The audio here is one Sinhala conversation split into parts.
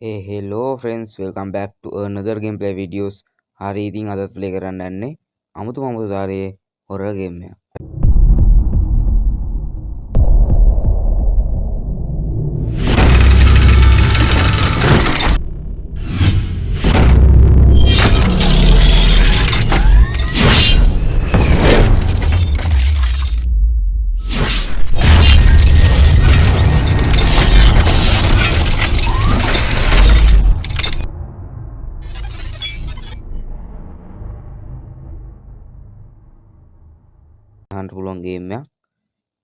Hey, hello friends, welcome back to another gameplay videos. හරි, ඉතින් අදත් ප්ලේ කරන්න යන්නේ අමුතුම අමුතු තාරයේ හොරර් ගේම් එකක්. ගහන්න පුළුවන් ගේම් එකක්.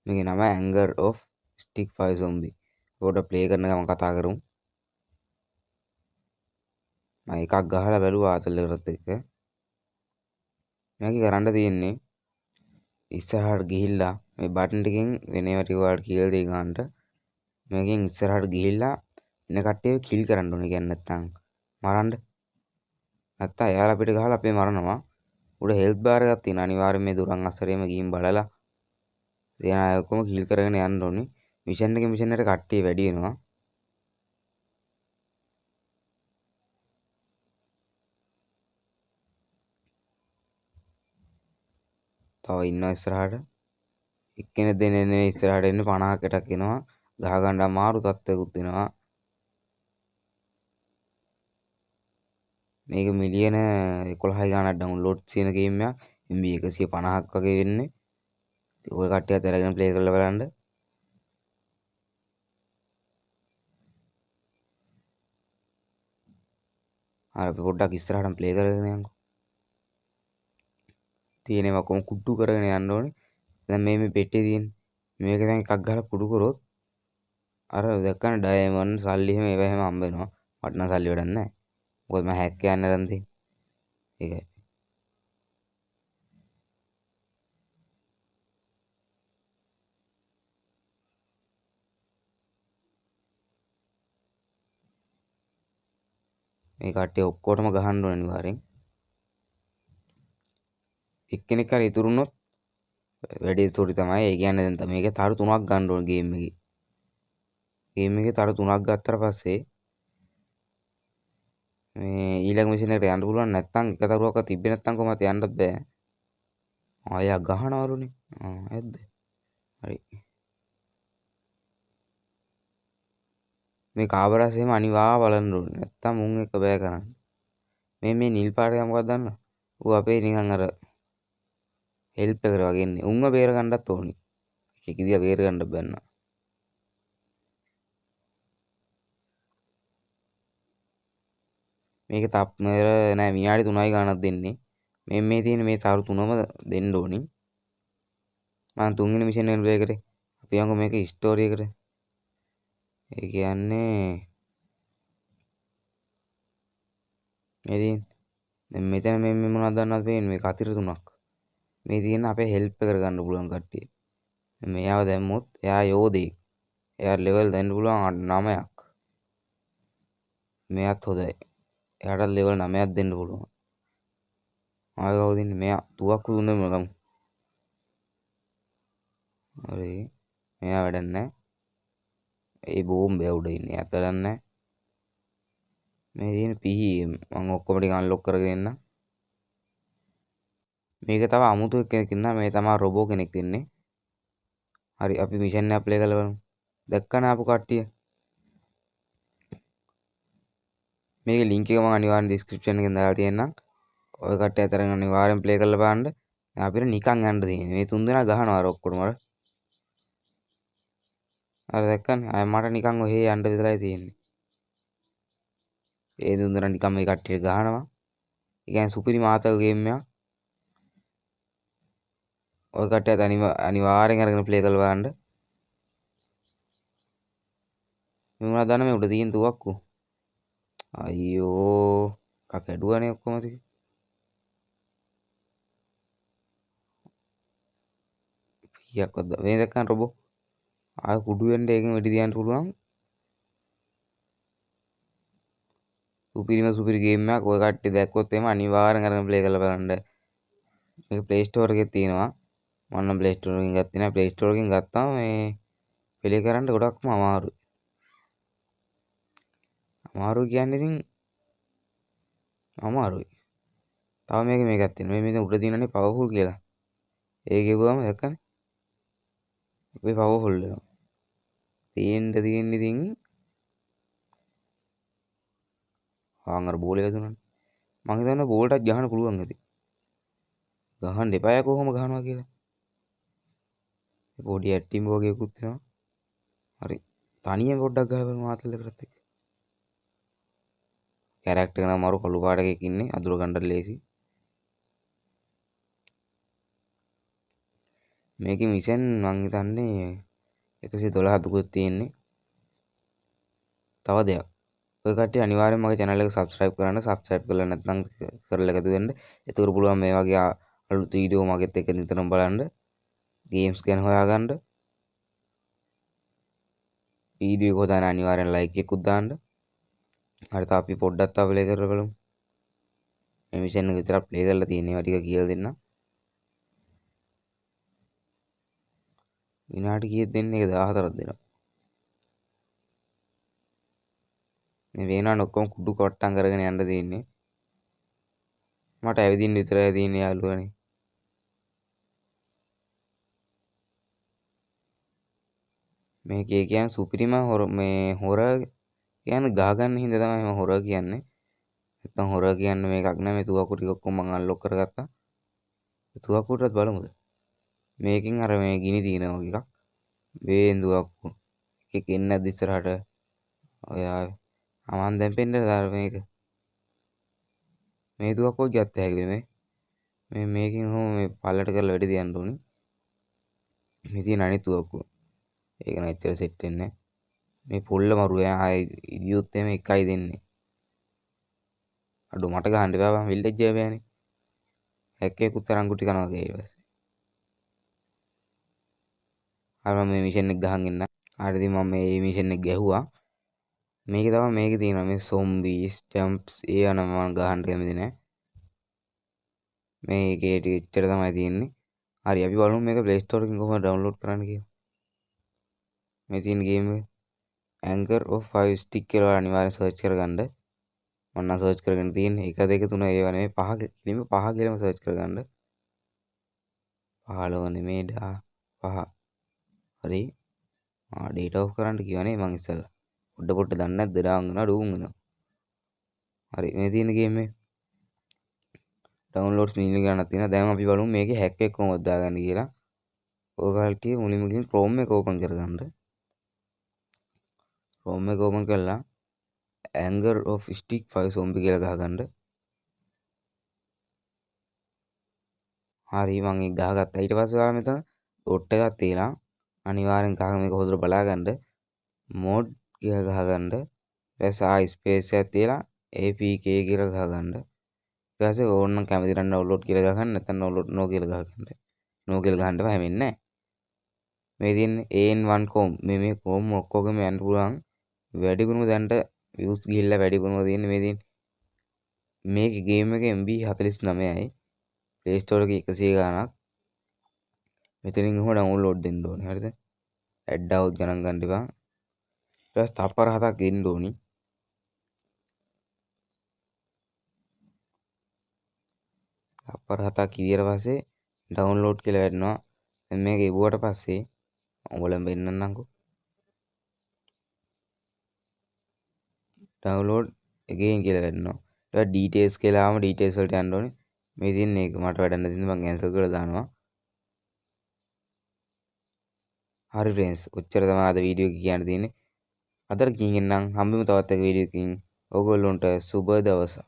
මේකේ නම Anger of Stick 5 Zombie. පොඩ්ඩක් ප්ලේ කරන ගමන් කතා කරමු. මම එකක් ගහලා බැලුවා ආතල් එකටත් එක්ක. මේකේ කරන්න තියෙන්නේ ඉස්සරහට ගිහිල්ලා මේ බටන් ටිකෙන් වෙන ඒවා ටික ඔයාලට කියලා දෙයි ගන්නට. මේකෙන් ඉස්සරහට ගිහිල්ලා එන කට්ටියව කිල් කරන්න ඕනේ. කියන්නේ නැත්තම් මරන්න. නැත්තම් එයාලා අපිට ගහලා අපේ මරනවා. උඩ හෙල්ත් බාර් එකක් තියෙනවා. අනිවාර්යයෙන් මේ දුරන් අස්සරේම ගිහින් බලලා තියෙන අය ඔක්කොම කිල් කරගෙන යන්න ඕනේ. මිෂන් එකේ මිෂන් එකට කට්ටිය වැඩි වෙනවා. තව ඉන්නවා ඉස්සරහට. එක්කෙනෙක් දෙන්නේ නෙවෙයි ඉස්සරහට එන්නේ 50ක් 60ක් එනවා. ගහ ගන්න අමාරු තත්ත්වයකුත් වෙනවා. මේක මිලියන 11 ගාණක් ඩවුන්ලෝඩ් තියෙන ගේම් එකක්. MB 150ක් වගේ වෙන්නේ. ඉතින් ඔය කට්ටියත් අරගෙන ප්ලේ කරලා බලන්න. අර අපි පොඩ්ඩක් ඉස්සරහටම ප්ලේ කරගෙන යන්කෝ. තියෙන ඒවා ඔක්කොම කුඩු කරගෙන යන්න ඕනේ. දැන් මේ පෙට්ටියේ තියෙන මේක දැන් එකක් ගහලා කුඩු කරොත් අර දැක්කනේ ඩයමන්ඩ් සල්ලි එහෙම ඒවා එහෙම හම්බ වෙනවා. මට නම් සල්ලි වැඩක් නැහැ. මොකද මම හැක් යන්න අරන් තියෙන්නේ. ඒකයි. මේ කට්ටිය ඔක්කොටම ගහන්න ඕනේ අනිවාර්යෙන්. එක්කෙනෙක් හරි ඉතුරු වුණොත් වැඩේ සෝරි තමයි. ඒ කියන්නේ දැන් මේක තරු තුනක් ගන්න ඕනේ ගේම් එකේ. ගේම් එකේ තරු තුනක් ගත්තට පස්සේ මේ ඊළඟ මිෂන් එකට යන්න පුළුවන්. නැත්තම් එක තරුවක්වත් තිබ්බේ නැත්තම් කොහොමද යන්නත් බෑ. ආය ගහනවලුනේ. ආ ඇද්ද? හරි. මේ කාබරස් එහෙම අනිවා බලන්න ඕනේ. නැත්තම් මුන් එක්ක බෑ කරන්න. මේ නිල් පාට එක මොකක්ද දන්නවද? ඌ අපේ නිකන් අර හෙල්ප් එකට වගේ ඉන්නේ. උන්ව බේර ගන්නත් ඕනි. එක එක දිහා බේර ගන්න බැන්න. මේක තප්මර නෑ විනාඩි 3යි ගාණක් දෙන්නේ. මේ තියෙන මේ තරු තුනම දෙන්න ඕනි. මම තුන්වෙනි මිෂන් එක ප්ලේ කරේ. අපි යමු මේක ස්ටෝරි එකට. ඒ කියන්නේ මේ තියෙන දැන් මෙතන මේ මොනවද දන්නවද පේන්නේ මේ කතිර තුනක්. මේ තියෙන අපේ හෙල්ප් එක කරගන්න පුළුවන් කට්ටිය. මෙයාව දැම්මොත් එයා යෝධයෙක්. එයා ලෙවල් දෙන්න පුළුවන් 9ක්. මෙයාත් හොඳයි. එයාටත් ලෙවල් 9ක් දෙන්න පුළුවන්. ආයෙ කවුද ඉන්නේ? මෙයා තුවක්කු දුන්නෙම ගමු. හරි. මෙයා වැඩක් නෑ. ඒ බෝම්බය උඩ ඉන්නේ. එයාත් වැඩක් නෑ. මේ තියෙන පිහි මං ඔක්කොම ටික අන්ලොක් කරගෙන එන්නම්. මේක තව අමුතු එක්කෙනෙක් ඉන්නවා. මේ තමා රොබෝ කෙනෙක් වෙන්නේ. හරි, අපි මිෂන් එක ප්ලේ කරලා බලමු. දැක්කනේ ආපු කට්ටිය. මේකේ ලින්ක් එක මං අනිවාර්යෙන් ඩිස්ක්‍රිප්ෂන් එකෙන් දාලා තියෙන්නම්. ඔය කට්ටිය අතරෙන් අනිවාර්යෙන් ප්ලේ කරලා බලන්න. දැන් අපිට නිකන් යන්න තියෙන්නේ. මේ තුන් දෙනා ගහනවා අර ඔක්කොටම අර. අර දැක්කනේ. ආය මට නිකන් ඔහේ යන්න විතරයි තියෙන්නේ. ඒ තුන් දෙනා නිකන් මේ කට්ටියට ගහනවා. ඒ කියන්නේ සුපිරි මාතල් ගේම් එකක්. ඔය කට්ටියත් අනිවාර්යෙන් අරගෙන ප්ලේ කරලා බලන්න. මේ මොනවද දන්නේ මේ උඩ තියෙන තුවක්කු. අයියෝ එකක් ඇඩුවානේ ඔක්කොම ටික. කීයක්වත් මේ දැක්කම රොබෝ ආය කුඩු වෙන්න ඒකෙන් වෙඩි තියන්න පුළුවන්. සුපිරිම සුපිරි ගේම් එකක්. ඔය කට්ටිය දැක්කොත් එහෙම අනිවාර්යෙන් අරගෙන ප්ලේ කරලා බලන්න. මේක Play Store එකේ තියෙනවා. මම නම් Play Store එකෙන් ගත්තේ නෑ. Play Store එකෙන් ගත්තාම මේ ප්ලේ කරන්න ගොඩක්ම අමාරුයි. අමාරු කියන්නේ ඉතින් අමාරුයි. තව මේක මේකක් තියෙනවා. මේ මෙතන උඩ තියෙනනේ පවර්ෆුල් කියලා. ඒක ගෙවුවම දැක්කනේ. අපි පවර්ෆුල් වෙනවා. තියෙන්න තියෙන්න ඉතින් ආන් අර බෝලේ වැදුණානේ. මං හිතන්නේ බෝලටත් ගහන්න පුළුවන් ඇති. ගහන්න එපා යකෝ කොහොම ගහනවා කියලා. පොඩි ඇට්ටිම් වගේ එකකුත් වෙනවා. හරි. තනියෙන් පොඩ්ඩක් ගහලා බලමු ආතල් එකටත් එක්ක. කැරක්ටර් එක නම් මරු කළු පාට එකක් ඉන්නේ. අඳුර ගන්නත් ලේසි. මේකේ මිෂන් මං හිතන්නේ 112 දුකක් තියෙන්නේ. තව දෙයක්. ඔය කට්ටිය අනිවාර්යයෙන්ම මගේ channel එක subscribe කරන්න. Subscribe කරලා නැත්නම් කරලා එකතු වෙන්න. එතකොට පුළුවන් මේ වගේ අලුත් වීඩියෝ මගෙත් එක්ක නිතරම බලන්න. ගේම්ස් ගැන හොයාගන්න. වීඩියෝ එක හොදාන අනිවාර්යෙන් ලයික් එකකුත් දාන්න. හරි, තව අපි පොඩ්ඩක් තව ප්ලේ කරලා බලමු. මේ මිෂන් එක විතරක් ප්ලේ කරලා තියෙන ඒවා ටික කියලා දෙන්න. විනාඩි කීයක් දෙන්නේ? ඒක 14ක් දෙනවා. මේ වේනවනේ ඔක්කොම කුඩු කොට්ටම් කරගෙන යන්න තියෙන්නේ. මට ඇවිදින්න විතරයි තියෙන්නේ යාළුවනේ. මේකේ කියන්නේ සුපිරිම හොර, මේ හොර කියන්නේ ගහ ගන්න හින්දා තමයි මම හොර කියන්නේ. නැත්තම් හොර කියන්නේ මේකක් නෑ. මේ තුවක්කු ටික ඔක්කොම මං අන්ලොක් කරගත්තා. තුවක්කුවටත් බලමුද? මේකෙන් අර මේ ගිනි තියෙන වගේ එකක්. වේන් තුවක්කු. එකෙක් එන්නේ නැද්ද ඉස්සරහට? ඔය ආවේ. මං දැන් පෙන්නලා දාලා මේක. මේ තුවක්කුවක් ගත්ත හැකිද මේ? මේ මේකෙන් ඔහොම මේ පල්ලට කරලා වැඩි තියන්න ඕනි. මේ තියෙන අනිත් තුවක්කුව. ඒක නම් එච්චර සෙට් වෙන්නේ නෑ. මේ පොල්ල මරු ඈ ආයේ ඉදියොත් එහෙම එකයි දෙන්නේ. අඩෝ මට ගහන්න එපා බං විල්ලෙජ් එක බෑනේ. හැක් එකකුත් අරන් ගුටි කනවා වගේ ඊට පස්සේ. අර මම මේ මිෂන් එක ගහන් ඉන්න. හරි ඉතින් මම මේ මිෂන් එක ගැහුවා. මේකේ තමයි මේකේ තියෙනවා මේ සොම්බීස්, ජම්ප්ස් ඒවා නම් මම ගහන්න කැමති නෑ. මේකේ ටික එච්චර තමයි තියෙන්නේ. හරි අපි බලමු මේක Play Store එකකින් කොහොමද ඩවුන්ලෝඩ් කරන්න කියලා. මේ තියෙන ගේම් එක Anchor of 5 Stick කියලා අනිවාර්යෙන් සර්ච් කරගන්න. මම නම් සර්ච් කරගෙන තියෙන්නේ 1 2 3 ඒවා නෙමෙයි 5 කිලිම 5 කියලාම සර්ච් කරගන්න. 15 නෙමෙයි ඩා 5. හරි. ඩේටා ඔෆ් කරන්න කිව්වනේ මං ඉස්සෙල්ලා. පොඩ පොඩ දන්නේ නැද්ද ඩාන් වෙනවා ඩූන් වෙනවා. හරි මේ තියෙන ගේම් එක ඩවුන්ලෝඩ්ස් මිලියන ගණනක් තියෙනවා. දැන් අපි බලමු මේකේ හැක් එක කොහොමද දාගන්නේ කියලා. ඔය කට්ටිය මුලින්ම ගිහින් Chrome එක ඕපන් කරගන්න. Chrome එක ඕපන් කරලා Anger of Stick 5 Zombie කියලා ගහගන්න. හරි මං ඒක ගහගත්තා. ඊට පස්සේ ඔයාලා මෙතන ඩොට් එකක් තියලා අනිවාර්යෙන් ගහ මේක හොඳට බලාගන්න. මොඩ් කියලා ගහගන්න. ඊට පස්සේ ආයි ස්පේස් එකක් තියලා APK කියලා ගහගන්න. ඊට පස්සේ ඕනනම් කැමති නම් ඩවුන්ලෝඩ් කියලා ගහගන්න, නැත්නම් ඩවුන්ලෝඩ් නෝ කියලා ගහගන්න. නෝ කියලා ගහන්න එපා, හැමෙන්නේ නෑ. මේ තියෙන්නේ AN1 com. මේ කොම් ඔක්කොගෙම යන්න පුළුවන්. වැඩිපුරම දැනට views ගිහිල්ලා වැඩිපුරම තියෙන්නේ මේ තියෙන්නේ. මේකේ ගේම් එක MB 49යි. Play Store එකේ 100 ගාණක්. මෙතනින් ඔහොම ඩවුන්ලෝඩ් දෙන්න ඕනේ. හරිද? ඇඩ් આવුත් ගණන් ගන්න එපා. ඊට පස්සේ තප්පර 7ක් එන්න ඕනි. තප්පර 7ක් ඉදියට පස්සේ ඩවුන්ලෝඩ් කියලා වැටෙනවා. දැන් මේක එවුවට පස්සේ ඔයගොල්ලන් පෙන්නන්නම්කෝ. ඩවුන්ලෝඩ් again කියලා වැටෙනවා. ඊට පස්සේ ඩීටේල්ස් කියලා ආවම ඩීටේල්ස් වලට යන්න ඕනේ. මේ තියෙන්නේ ඒක මට වැඩක් නැති හින්දා මං කැන්සල් කරලා දානවා. හරි ෆ්‍රෙන්ඩ්ස්, ඔච්චර තමයි අද වීඩියෝ එක කියන්න තියෙන්නේ. අදට ගිහින් එන්නම්. හම්බෙමු තවත් එක වීඩියෝ එකකින්. ඔයගොල්ලොන්ට සුබ දවසක්.